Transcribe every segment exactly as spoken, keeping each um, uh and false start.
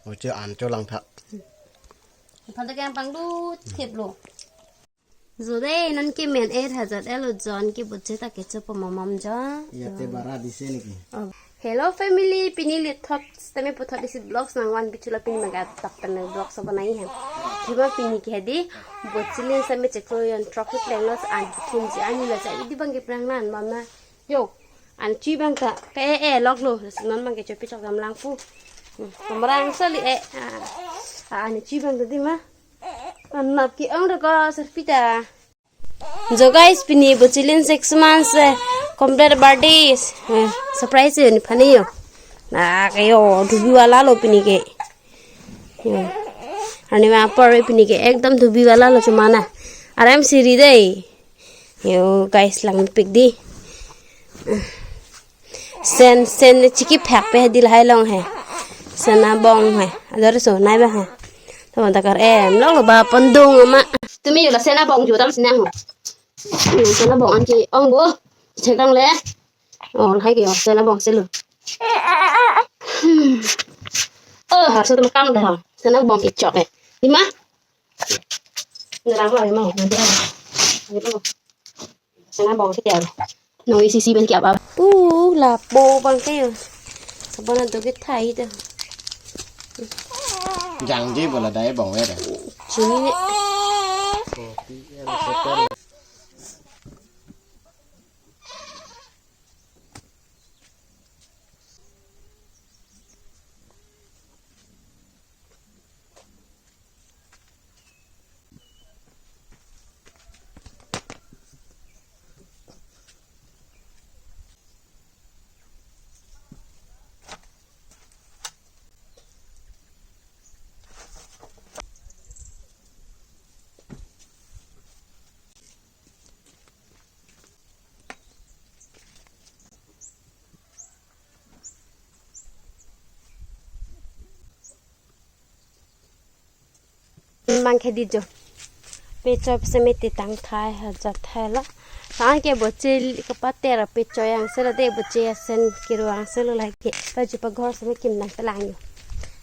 Boche an cholang tha. Phan ta kang panglut thip lo. Jo dei, non ke men et hajat elo jon ke boche ta kecho po mamam jo. Ya te bara dise niki. Oh. Hello family, pini le thok sitame puthot isi vlogs nangvan bichula pini maga tak tan vlogs apa nai hai. Kiba pini ke hedi, bochelin sitame cheklo yon trophy plenglos an thim ji ani la ja idi bang ke prang nan mama. Yo, an chi bang ta ke e lok lo, non bang ke chopi chok dam lang pu. Hmm, kamrang sali e. Ah, ah, an chi bang ta di ma. An nap ki ang da ka serpita. Jo guys, pini bochelin six months, eh, complete birthday. Eh, surprise yo ni phani yo. Na kayo, dubi wala lo pini ke. Yo. Ani ma por pini ke ekdom dubi wala lo chomana. Aram siri dei. Yo guys, lang pik di. Sen, sen chiki phak pe di lahai long he. Sen abong he. Ador so nai ba he. Tama takar em long lo ba pandung ama. Tumi yo la sen abong ju tam sinang ho. Hmm, sen abong an ke ong bo. Chek dang le. Oh, lahai ke yo sen abong selo. Hmm. Oh, harus tu makam dah. Sen abong ke chok eh. Di ma? Ngerang lo emang. Nanti ah. Gitu. Sana bong si tiar. Nong isi si ben kiap apa? Pu lapo bang ke yo. Sabana do ke thai do. Jangje bola dai bong we da. Chini ne. Bang ke di jo. Pechoi seme te tang thai ha jat thai lo. Sang ke boche kapater pechoi angselo de boche asen kiru angselo lake. Paju pa ghor seme kim nang pelang yo.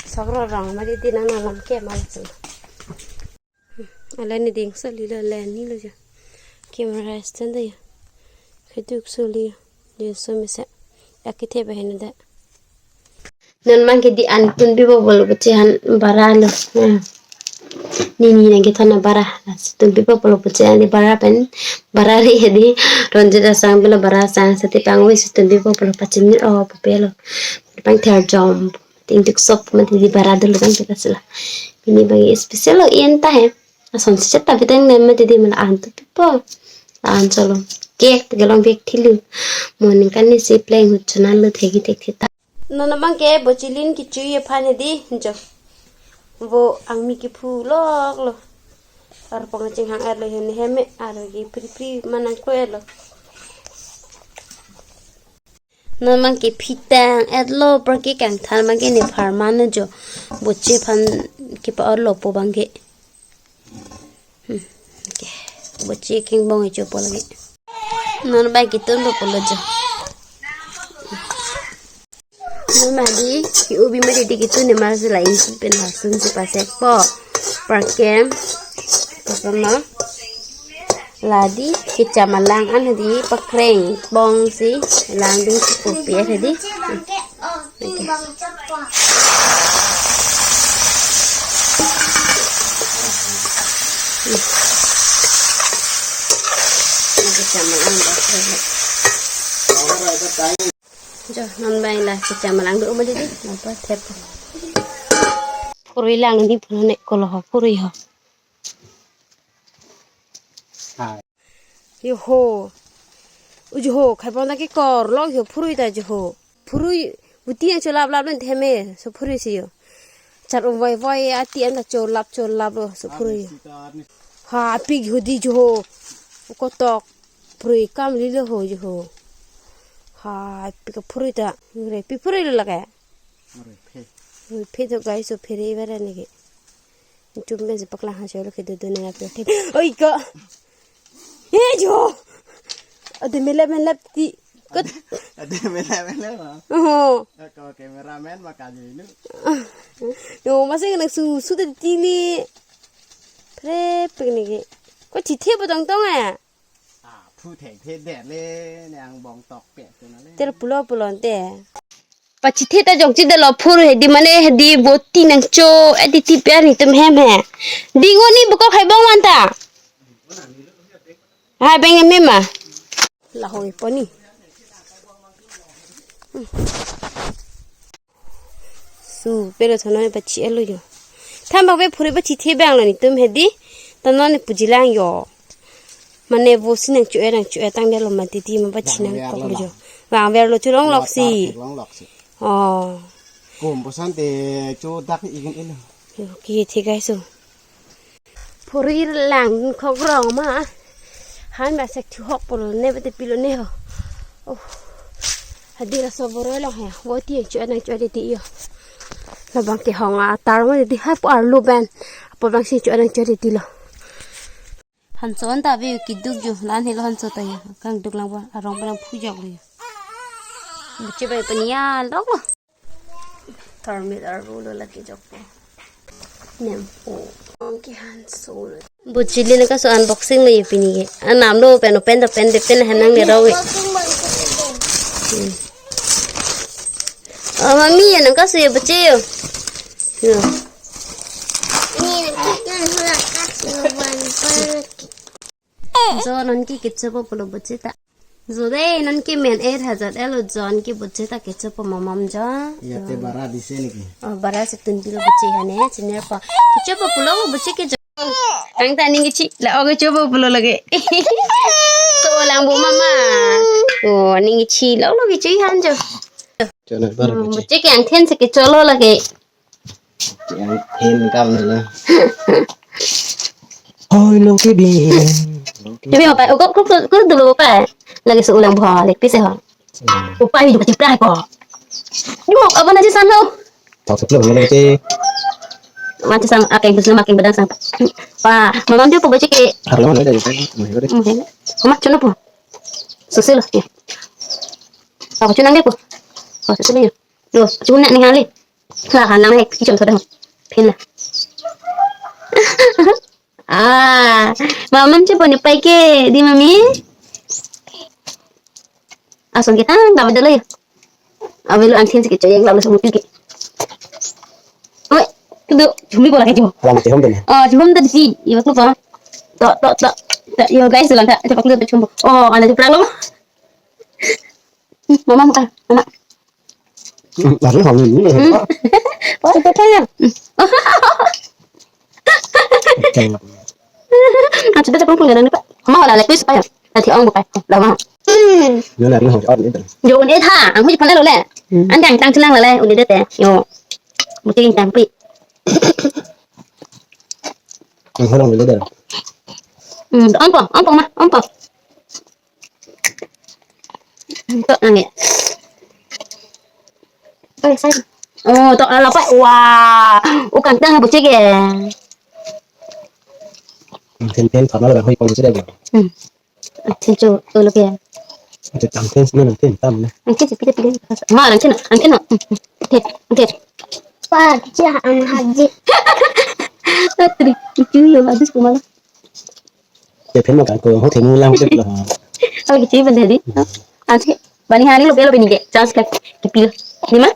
Sokro rong ma di di nang nang ke ma lo. Ala ni ding soli lo, ala ni lo jo. Camera stand ya. Keduk soli ya. Dia so misa. Aki te ba hena da. Non bang ke di an tun bipo pulo boche han bara lo. Hmm. Ni ni nang ke thana bara. Tun bipo pulo boche han di bara pen. Bara re di. Ronje da sang bela bara sang sati pangwi tun bipo pulo pachin ni o papelo. Pang ther jom. Ting tuk sop ma didi bara dulu kan kita sila. Pini bang special lo enta he. Ason si cheta pitang ne ma didi mala an tu pipo. An solo. Cake te long bek thilu. Morning kan ni si pleng hut chana lo thegi tek theta. Nona bang ke bochelin kechui aphan di jo. Bo angmi kephu lok lo. Arpong chinghang er lo hene heme ar ke pri pri manang ko er lo. Non bang ke phitang et lo apor ke kangthan bang ke ne pharman jo. Boche aphan kepa-or lo po bang ke. Hmm. Okay. Boche king bong icho po lagi. Non bang ke tun lo po lo jo. Non ma di ke ubi ma di di ke tun ne mar sila insin pen lasun si pasek po. Apor ke. Pasal ma. La di kecham alang an di pakreng bong si lang ding si kopi di. Kecham alang pakreng. Jo, non bang la kecham alang do ma di di, napa thep. Phurui lang ni phurui ne kolo ho, phurui ho. Hai. Yo ho. Ujo ho, khai pon ta ke kor lo yo phurui ta jo ho. Phurui buti yang cholap lap len theme, so phurui si yo. Char um vai vai ati an ta cholap cholap lo so phurui. Ha, pik hudi jo ho. Kotok. Phurui kam li lo ho jo ho. Ha, pik phurui ta. Re pi phurui lo lake. Phurui phe. Phurui phe to guys, so phere bara ne ke. Chum ben si paklang ha cholo ke do do na pe. Oi ko. He jo. Ade mele mele ti. Kot. Ade mele mele ma. Oh. Ko cameraman ma ka ji lu. Yo, masi nang su, su ta tili. Pre, pik niki. Ko chithe ba tong tong eh. Ah, phu thek the det le, nang bong tok pe tu na le. Ter pulo pulo te. Pachithe ta jok chit lo phur he di mane he di boti nangcho, eh, di ti pe ni tum hem he. Di ngo ni bukok hai bong wan ta. Hai beng em ma. Lahoi poni. Su, pero thono ne pachi elo yo. Tham bak pe phuri pachithe bang lo ni tum he di. Thono ne puji lang yo. Mane vo si nangcho-e nangcho-e tang de lo ma titi ma pachi nang kok lo yo. Vang ver lo chulong lok si. Long lok si. Oh. Kum bosan te cho dak igin elo. Yo, ki the guys so. Phuri lang khok rong ma. Han ba sek thu hok polo ne bete pilo ne ho. Oh. Hadi la so boro lo he. Boti cho nang cho de ti yo. Labang kehong atar ma di ha pu arlo ben. Apo bang si cho nang cho de ti lo. Hanso an ta ve kiduk jo lan helo hanso ta yo. Kangduk lang ba arong ba lang phujok lo yo. Buche ba paniya lok lo. Tarmit arvo lo lake jokpo. Nempo. Ong ke hanso lo. Buche le nangkaso unboxing lo ye pini ke. Anam lo pen open ta pen de pen hanang ne raw ye. Hmm. Oh, mami ya nangkaso ye buche yo. Yo. Ni nangkaso lo. So, non ke kechopo pulo buche ta. Zo de, non ke men eight hazar elo jon ke buche ta kechopo mamam jo. Ya te bara dise niki. Oh, bara si tun pilo buche hane, senior pa. Kechopo pulo buche ke jo. Ang ta ning kechi, la oke chopo pulo lake. So, lang bu mama. Oh, ning kechi, lo lo kechi han jo. Chana bara Oh, buche. Buche ke angthen si kecho lo lake. Yang hen kam na. Hoi lo ke bi. Ke bi apa? Kok kok kok dulu apa? Lake su ulang bho, lek pise ho. Upai juga cipra ko. Di mo apa na si san lo? Tak sepuluh mana ke? Macam sang akeng bus akeng bedang sang. Pa, mamam dia pokok ciki. Harus mana ada juga. Mungkin. Mama cuna po. Susil ya. Apa cuna dia po? Oh, susil ya. Lo, cuna nih hali. Lah, hanang hek kichom soda. Phin la. Ah, mamam chepo ne pai ke, di mami. Ason kita nggak betul ya. Awelo angthin si kecho yang lalu semuti ke. Oi, kudu chumi bola kecho. Alam chehom deh. Oh, chumi tadi si, iwak lupa. Tok tok tok. Tok, yo guys, lang tak. Cepat kudu chumi. Oh, ada cepat lo. Mama muka, mama. Lalu hal ini. Hmm. Wah, itu kan ya. Oke. Ah, sudah, sudah punya dan pak. Mau lah, lagi supaya nanti orang buka. Lah mau. Yo, lari hal on itu. Yo, on itu ha. Aku cepat lo le. Hmm. Andang tang selang le, udah deh. Yo. Mungkin tang pi. Ang harang udah deh. Hmm, ompong, ompong ma, ompong. Tok nang ya. Eh, sayang. Oh, tok ala pa. Wah, ukang tang buche ke. Ten ten sama lah hoi pon sudah dia. Hmm. Ten cho, ulo ke. Itu tang ten sana ten tam na. Ang ten pide pide. Ma, ang ten, ang ten. Hmm, hmm. Oke, oke. Pa, cha ang haji. Atri, itu yo habis kumala. Te phen ma kangko ho themu lang te lo. Oh, gitu ya, bener di. Ansi bani hani lo belo bini ke, chance ke kipil. Di ma?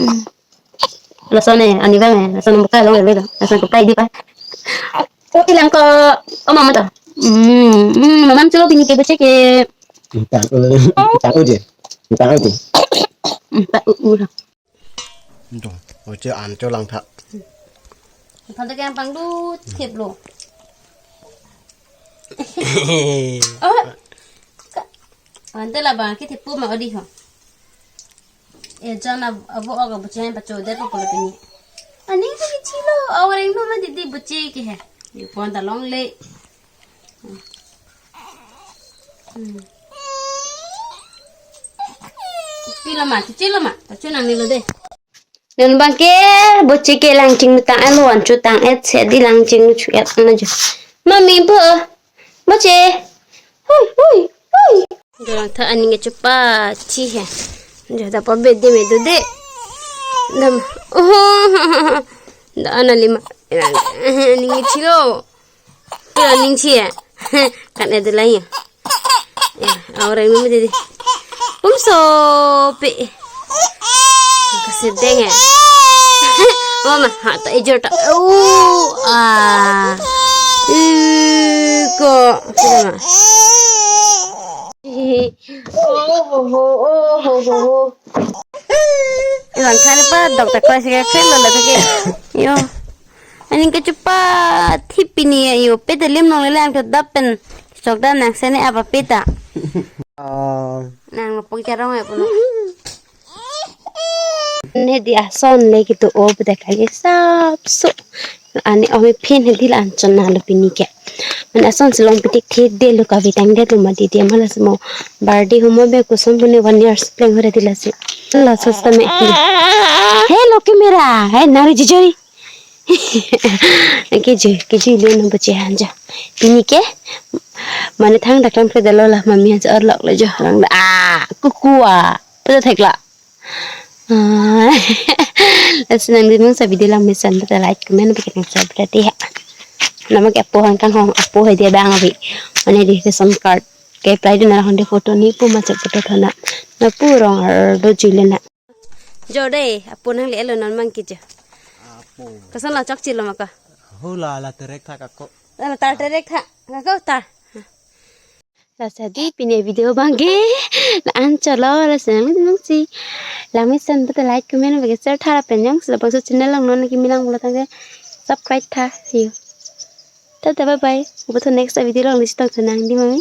Hmm. Lason ne, ani bang, lason buka lo belo. Lason buka di pa. Oh, ilang ko, oh, mama to. Hmm, hmm, mama chulo bini ke buche ke. Tang u, tang u je. Tang u je. Hmm, pa u u. Dong, oche an cho lang tha. Thon ta keng panglut khep lo. Oh. Ka-, ante labang ke thipu ma odi ho. E jon ab-, abo og abo chen pacho det po polo pini. Ani ke chilo, awreng no ma didi buche ke he. Yu pon ta long le. Hmm. Chilo ma, chilo ma. Pacho nang nilo de. Nang bang ke, buche ke lang chingtang elo an chutang et se di lang ching chu et na jo. Mami bo, buche. Hui, hui, hui. Dolang tha aning ke chupa chi he. Jo da pa bed de me do de. Dam. Oh. Da ana lima. Ning chilo. Pura ning chi ya. Kan ada lagi. Ya, orang ini jadi. Pumso pe. Kasedeng ya. Mama, ha ta ejor ta. Oh, ah. Ih, kok. Sudah, Ma. Oh, ho, ho, oh, ho, ho, ho. Ilang khan pa dokta koi sike khen lo lagi. Yo. Aning kechupa thi pini yo pete lim nong lele ang kedap pen. Chok dan nang sene apa peta. Oh. Nang lapok charong ya puno. Ne di ason le gitu o pete kali sapso. Ani omi phin hedi la anchon na lo pini ke. Mane ason si longpiti thedetlo kave tangdetlo mati dia mala si mo birthday ho mo be koson pune one years pleng hore di lasi. Laso sitame. Hello camera. Hey nari jijori. Kejui, kejui le nang bache hanja. Pini ke mane thang daklam kre dalo la mami hanja orlok le jo lang da. Ah, kukua. Pada thekla. Ah. Lasi nangli mungsa video langmesen ta like comment bagi nang subscribe ya. Nama ke apo hang kanghong apo hai dia bang abi. Mane di ration card ke apply di na hong di photo ni pu macet photo thana. Na pu rong ar do jui le na. Jo de, apo nangli elo non mang kejo. Apo. Koson la chokche lo ma ko. Hula la terek tha kako. La tar terek tha kako tar. Lasi di pini video bangke la anchot lo, lasi nang nang si langmesen pute like comment bagi share tha lapen jongsi labangso channel along non kimi lang pulo tangte subscribe tha. See you. Tata bye bye. Ubato next video along lisi tong chonang di mami.